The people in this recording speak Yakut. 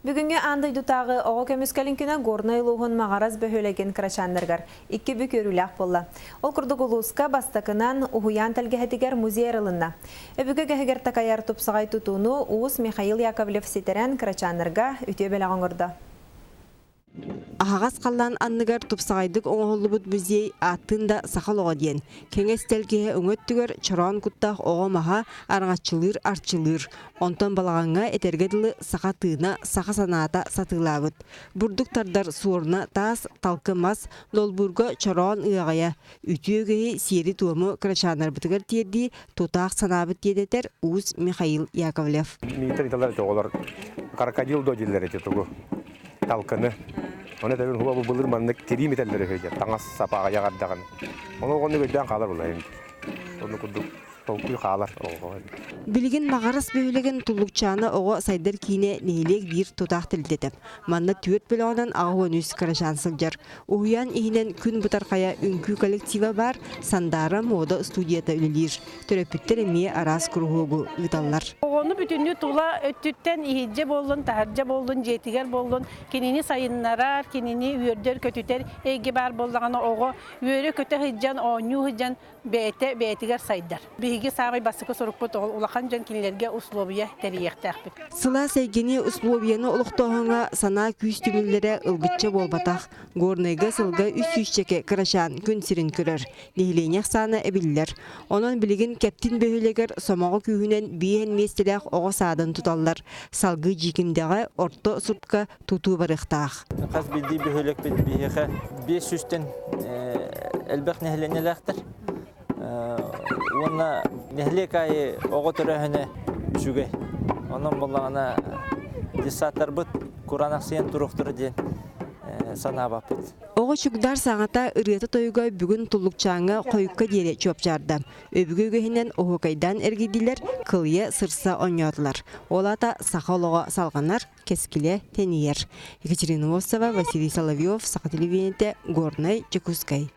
Бүгүҥҥү аан дойдутааҕы оҕо көмүскэлин күнэ Горнай улууһун Маҕарас бөһүөлэгин кырачааннарыгар икки бүк үөрүүлээх буолла. Ол курдук улууска бастакынан уһуйаан тэлгэһэтигэр музей арылынна. Өбүгэ үгэһигэр такайар тупсаҕай тутууну уус Михаил Яковлев ситэрэн кырачааннарга үтүө бэлэх оҥордо. Аһаҕас халлаан анныгар тупсаҕайдык оҥоһуллубут музей ааттыын да саха олоҕо диэн. Кэҥэс тэлгэһэ уҥа өттүгэр чороон куттаах оҕо маһа араҥаччылыыр арчылыыр. Онтон балаҕаҥҥа этэргэ дылы саха тыына, саха санаата сатыылаабыт. Бурдук тардар суоруна таас, талкы мас, долбуурга чороон ыаҕайа, үтүө үгэһи сиэри-туому кырачааннарбытыгар тиэрдии тутаах санаабыт диэн этэр уус Михаил Яковлев. Миитэр италар оҕолор крокодил до дииллэр эти тугу талкыны. Оны тэбин хуба бу былыр маннык тирии митэллэр үһү диэн таҥас сапаҕа яҕардаҕын. Ону оҕону өйдөөн хаалар булайым. Ону курдук толкуй хаалар оҕоҕо. Билигин Маҕарас бөһүөлэгин Туллукчаана оҕо сайдар киинэ нэһилиэк биир тутаах тэрилтэтэ. Манна түөрт бөлөҕүнэн 83 кырачаан сылдьар. Уһуйаан иһинэн күн бытархайа үҥкүү коллектива баар, Сандаара муода студията үлэлиир. Төрөппүттэр эмиэ араас куруһуогу ыыталлар. Оҕону бүтүннүү тула өттүттэн иһирдьэ буоллун, таһырдьа буоллун, дьиэтигэр буоллун, кинини сайыннарар, кинини үөрдэр-көтүтэр эйгэ баар буоллаҕына оҕо үөрэ-көтө сылдьан, оонньуу сылдьан бэйэтэ бэйэтигэр сайдар. Биһиги саамай бастакы сорукпут ол улахан дьон кинилэргэ услуобуйа тэрийиэхтээхпит. Сылаас эйгэни услуобуйаны олохтооһуҥҥа санаа күүс түмүллэрэ ылбычча буолбатах. Горнайга сылга үс сүүсчэкэ кырачаан күн сирин көрөр. Нэһилиэнньэ ахсаана эбиллэр. Онон билигин Кэптин бөһүөлэгэр сомоҕо күүһүнэн биэһэн миэстэлээх оҕо саадын туталлар. Салгыы Дьиикимдэҕэ орто суртка тутуу барыахтаах. Хас биирдии бөһүөлэкпит биһиэхэ 500-тэн элбэх нэһилиэнньэлээхтэр. Уонна нэһилиэк аайы оҕо төрөөһүнэ үчүгэй. Онон буоллаҕына детсадтарбыт кураанахсыйан туруохтара диэн санаабаппыт. Оҕо чугдаар саҥата ырыата-тойуга бүгүн Туллукчааҥҥа хойукка диэри чуопчаарда. Өбүгэ үгэһинэн оһуокайдаан эргийдилэр, кылыйа сырса оонньоотулар. Ол аата саха олоҕо салҕанар, кэскилэ тэнийэр. Екатерина Осова, Василий Соловьев, Саха телевидениетэ, Горнай, Дьокуускай.